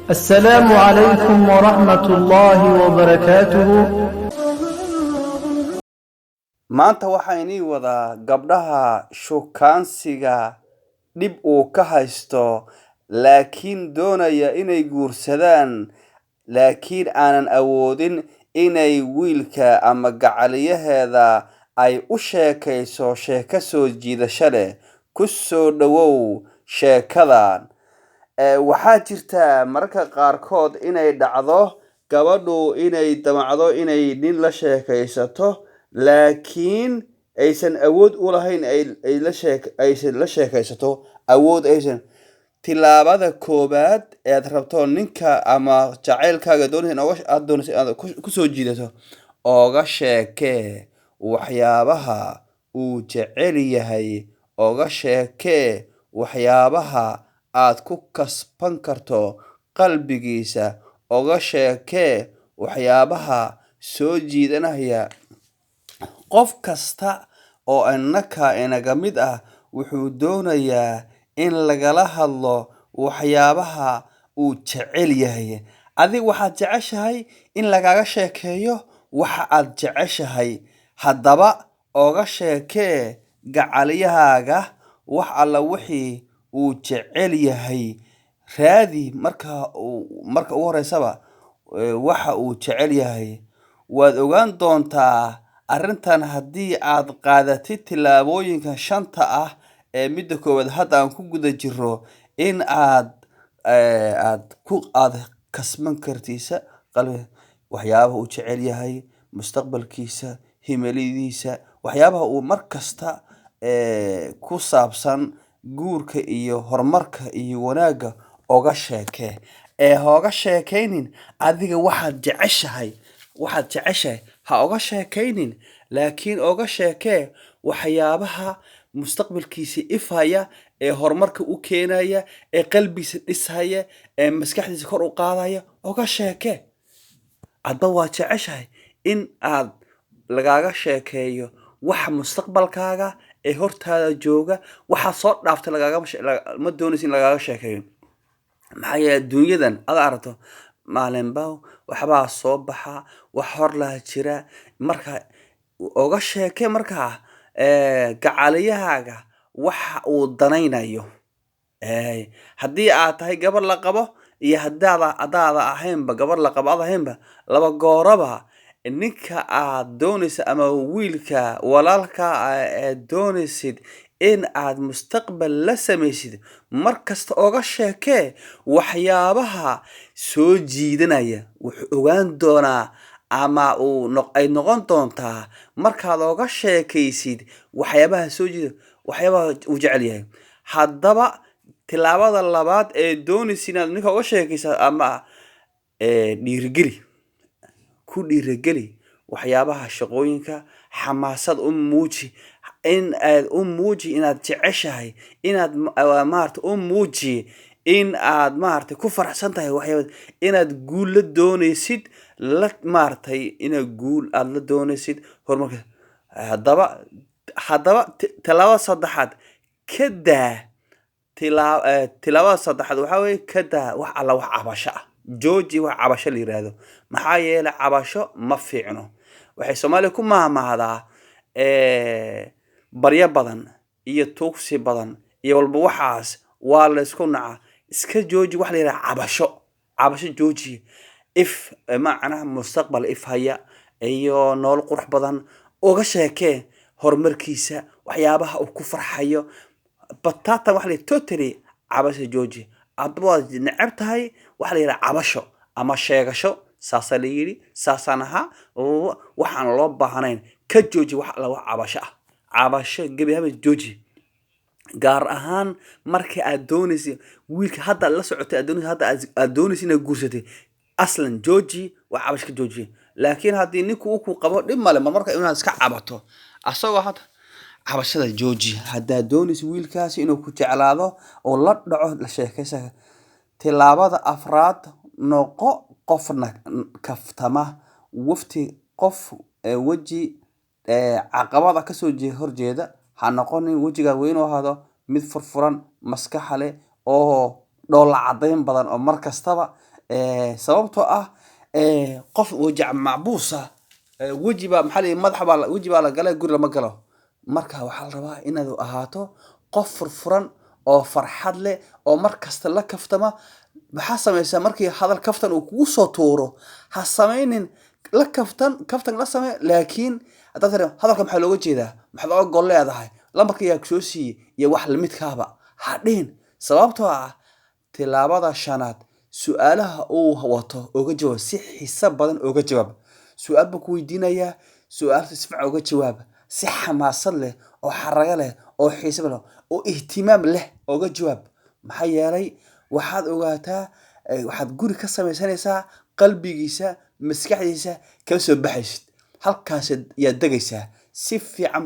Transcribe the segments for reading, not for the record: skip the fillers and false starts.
السلام عليكم ورحمة الله وبركاته. Maanta waxaa inii wadaa gabdhaha shukaansiga dhib uu ka haysto, laakiin doonaya inay guursadaan, laakiin aanan awoodin inay wiilka ama gacaliyaheeda ay u sheekayso sheeko soo jiidasho leh. Ku soo dhawow sheekadan. Waxaa jirta mararka qaarkood inay dhacdo gabadhu inay damacdo inay nin la sheekaysato, laakiin aysan awood u lahayn aysan la sheekaysato awood aysan. Tillaabada koowaad ee aad rabto ninka ama jacaylkaaga doonaysa aad doonaysa inaad ku soo jiidato, oga sheekee waxyaabaha uu jecel yahay, oga sheekee waxyaabaha aad ku kasban karto qalbigiisa, oga sheekee waxyaabaha soo jiidanaya. Qof kasta oo innaka inaga mid ah wuxuu doonayaa in lagala hadlo waxyaabaha uu jecel yahay. Adiga waxaad jeceshahay in lagaaga sheekeeyo waxa aad jeceshahay. Haddaba oga sheekee gacaliyahaaga wax alla wixii uu jecel yahay. Raadi marka ugu horeysaba waxa uu jecel yahay. Waad ogaan doontaa arrintan haddii aad qaadatid tillaabooyinka shanta ah ee midda koowaad hadda aan ku guda jiro, in aad kasban kartisa qalbi, waxyaabaha uu jecel yahay, mustaqbalkiisa, himiladiisa, waxyaabaha uu mar kasta ku saabsan guurka iyo horumarka iyo wanaagga oga sheekee. Ee hooga sheekaynin adiga waxaad jeceshahay, waxaad jeceshahay ha oga sheekaynin, laakiin oga sheekee waxyaabaha mustaqbalkiisa ifaya ee horumarka u keenaya ee qalbigiisa dhisaya ee maskaxdiisa kor u qaadaya oga sheekee. Adba waad jeceshahay in aad lagaaga sheekeeyo waxa mustaqbalkaaga ee hortaada jooga. Waxaa soo dhaaftay ma doonaysa in lagaaga sheekeeyo. Maxaa yeelay adduunyadan aad aragto maalinba waxbaa soo baxa, wax hor laha jira. Marka oga sheekee markaa gacaliyahaaga waxa uu danaynayo. Haddii aad tahay gabar la qabo iyo haddaada ahaynba gabar la qabo aad ahaynba, laba gooraba ninka aad doonaysa ama wiilka walaalka ee doonaysid in aad mustaqbal la samaysid, mar kasta oga sheekee waxyaabaha soo jiidanaya. Wuxuu ogaan doonaa ama ay noqon doontaa markaad oga sheekaysid waxyaabaha soo jiida, waxyaabaha uu jecel yahay. Haddaba tillaabada labaad ee doonaysid inaad ninka oga sheekaysa ama dhiirigeli, ku dhiirigeli waxyaabaha shaqooyinka, xamaasad u muuji, in aad u muuji inaad jeceshahay, inaad maarata u muuji in aad maaragtay ku faraxsan tahay waxyaaba, inaad guul la doonaysid, la maaragtay inaad guul aad la doonaysid horumarka. Haddaba tillaabada saddexaad ka daa. Tillaabada saddexaad waxaa weeye ka daa wax alla wax cabasho ah. Jooji wax cabasho la yiraahdo. Maxaa yeelay cabasho ma fiicno. Waxay Soomaaliya ku mahmahdaa baryo badan iyo tuugsi badan iyo walba waxaas waa la isku nacaa. Iska jooji wax la yiraahdo cabasho. Cabasho jooji. If macnaha mustaqbal if haya iyo nolol qurux badan uga sheekee, horumarkiisa, waxyaabaha uu ku farxayo. Batata waxa la yidhaha totally cabasho jooji. Adba waad neceb tahay waxa la yidhaha cabasho ama sheegasho. Saasaa la yidhi, saasaan ahaa, waxaan loo baahnayn ka jooji. Wax alla wax cabasho ah, cabasho gebi ahaanba jooji, gaar ahaan marka aad doonaysid wiilka hadda aad la socotay, aad doonaysid hadda aad doonaysid inaad guursatay. Aslan jooji wax cabasho ka jooji. Laakiin haddii ninku uu ku qabo, dhib male marmarka inaad iska cabato asagoo. Hadda cabashada jooji haddaad doonaysid wiilkaasi inuu ku jeclaado oo la dhaco la sheekaysa. Tillaabada afraad, noqo qofna kaftama wafti, qof weji caqabada kasoo horjeeda ha noqonin. Wejigaa waa inuu ahaado mid furfuran, maskaxa leh oo dhoolla caddayn badan oo mar kastaba, sababtoo ah qof wajac macbuusa, weji baa, maxaa la yidhi, madax baa weji baa la galay, guri lama galo. Marka waxaa la rabaa inaad ahaato qof furfuran oo farxad leh oo mar kasta la kaftama. Maxaa samaysaa markii hadal kaftan uu kugu soo tuuro? Ha samaynin, la kaftan, kaftan la samee, laakiin haddaad tiri, "Hadalka maxaa looga jeedaa? Maxaad oga gol leedahay? Lambarka yaa kusoo siiyey?" iyo wax lamidkaaba ha dhihin. Sababtoo ah tilaabada shanaad, su-aalaha uu wato oga jawaab, si xiiso badan oga jawaab. Su-aal buu ku weydiinayaa, su-aalta si fiican oga jawaab, si xamaasad leh oo xarago leh oo xiiso leh oo ihtimaam leh oga jawaab. Maxaa yeelay waxaad ogaataa, waxaad guri ka samaysanaysaa qalbigiisa, maskaxdiisa kala soo baxaysid, halkaas yaad degaysaa si fiican.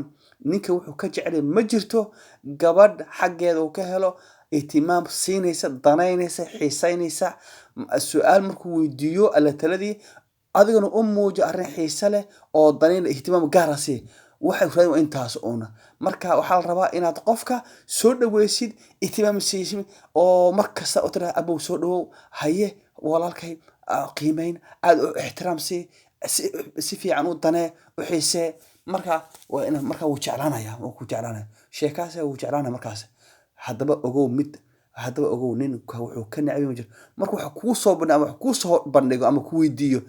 Ninka wuxuu ka jeclay ma jirto gabadh xaggeeda uu ka helo ihtimaam siinaysa, danaynaysa, xiisaynaysa. Su-aal markuu weydiiyo alla taladii, adiguna u muujo arrin xiise leh oo danayn, ihtimaam gaara sii. Waxay raadin waa intaas uuna. Marka waxaa la rabaa inaad qofka soo dhaweysid, ihtimaam siisid, oo mar kasta u tiraa, "Abow, soo dhawow, haye walaalkay." Qiimeyn aad u ixtiraam sii, si fiican u danee, u xiisee. Marka waa ina marka wuu jeclaanaya, wuu ku jeclaanaya, sheekaas wuu jeclaanaya markaas. Haddaba ogow mid, haddaba ogow, ninka wuxuu ka neceb yahay ma jiro marka wax kuu soo bandhigo ama wax kuu soo bandhigo ama ku weydiiyo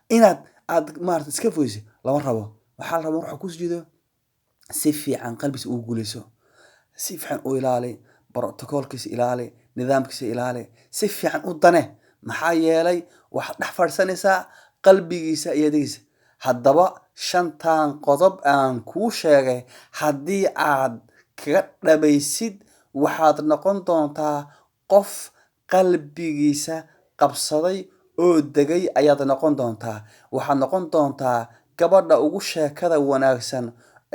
inaad aad maarata iska foysid lama rabo. Waxaa la rabaa marka wax kusoo jeedo si fiican qalbigiisa ugu guuleyso, si fiican u ilaali, brotocoolkiisa ilaali, nidaamkiisa ilaali, si fiican u dane. Maxaa yeelay waxaad dhex fadhiisanaysaa qalbigiisa iyo adigiisa. Haddaba shantan qodob aan kuu sheegay haddii aad kaga dhabaysid, waxaad noqon doontaa qof qalbigiisa qabsaday oo degay ayaad noqon doontaa. Waxaad noqon doontaa gabadha ugu sheekada wanaagsan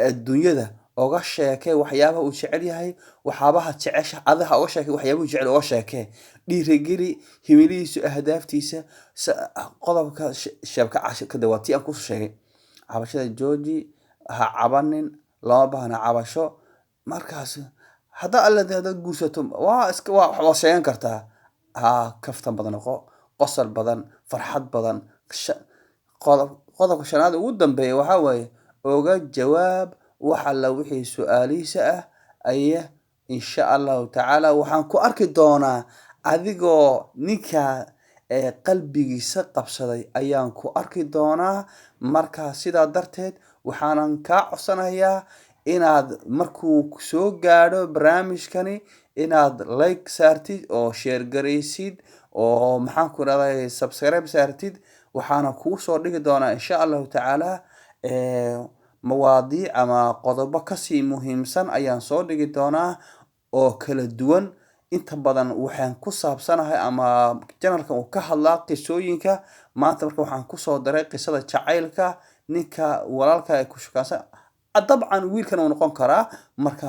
adduunyada. Oga sheekee waxyaabaha uu jecel yahay, waxyaabaha jecesha adiga oga sheekee, waxyaabaha uu jecel oga sheekee, dhiirigeli himilihiisa, ahdaaftiisa. Qodobka sheebka kada waa tii aan kusoo sheegay. Cabashada jooji, ha cabanin, lama baahna cabasho. Markaas haddaa alle hadaad guursato, waa iska waa waa sheegan kartaa. Ha kaftan badan noqo, qosol badan, farxad badan. Qodobka shanaad ugu dambeeya waxaa waaye oga jawaab wax alla wixii su-aalihiisa ah. Aye, insha Allahu tacaala waxaan ku arki doonaa adigoo ninka ee qalbigiisa qabsaday ayaan ku arki doonaa. Marka sidaa darteed waxaanan kaa codsanayaa inaad markuu soo gaadho barnaamijkani inaad like saartid oo share garaysid oo, maxaan ku rahday, subscribe saartid. Waxaana kuu soo dhigi doonaa insha Allahu tacaala mawaadiic ama qodobo kasii muhiimsan ayaan soo dhigi doonaa oo kala duwan. Inta badan waxaan ku saabsanahay ama channelkan uu ka hadlaa qisooyinka. Maanta marka waxaan kusoo daray qisada jacaylka ninka walaalka ee ku shukaansan. Dabcan wiilkan uu noqon karaa marka.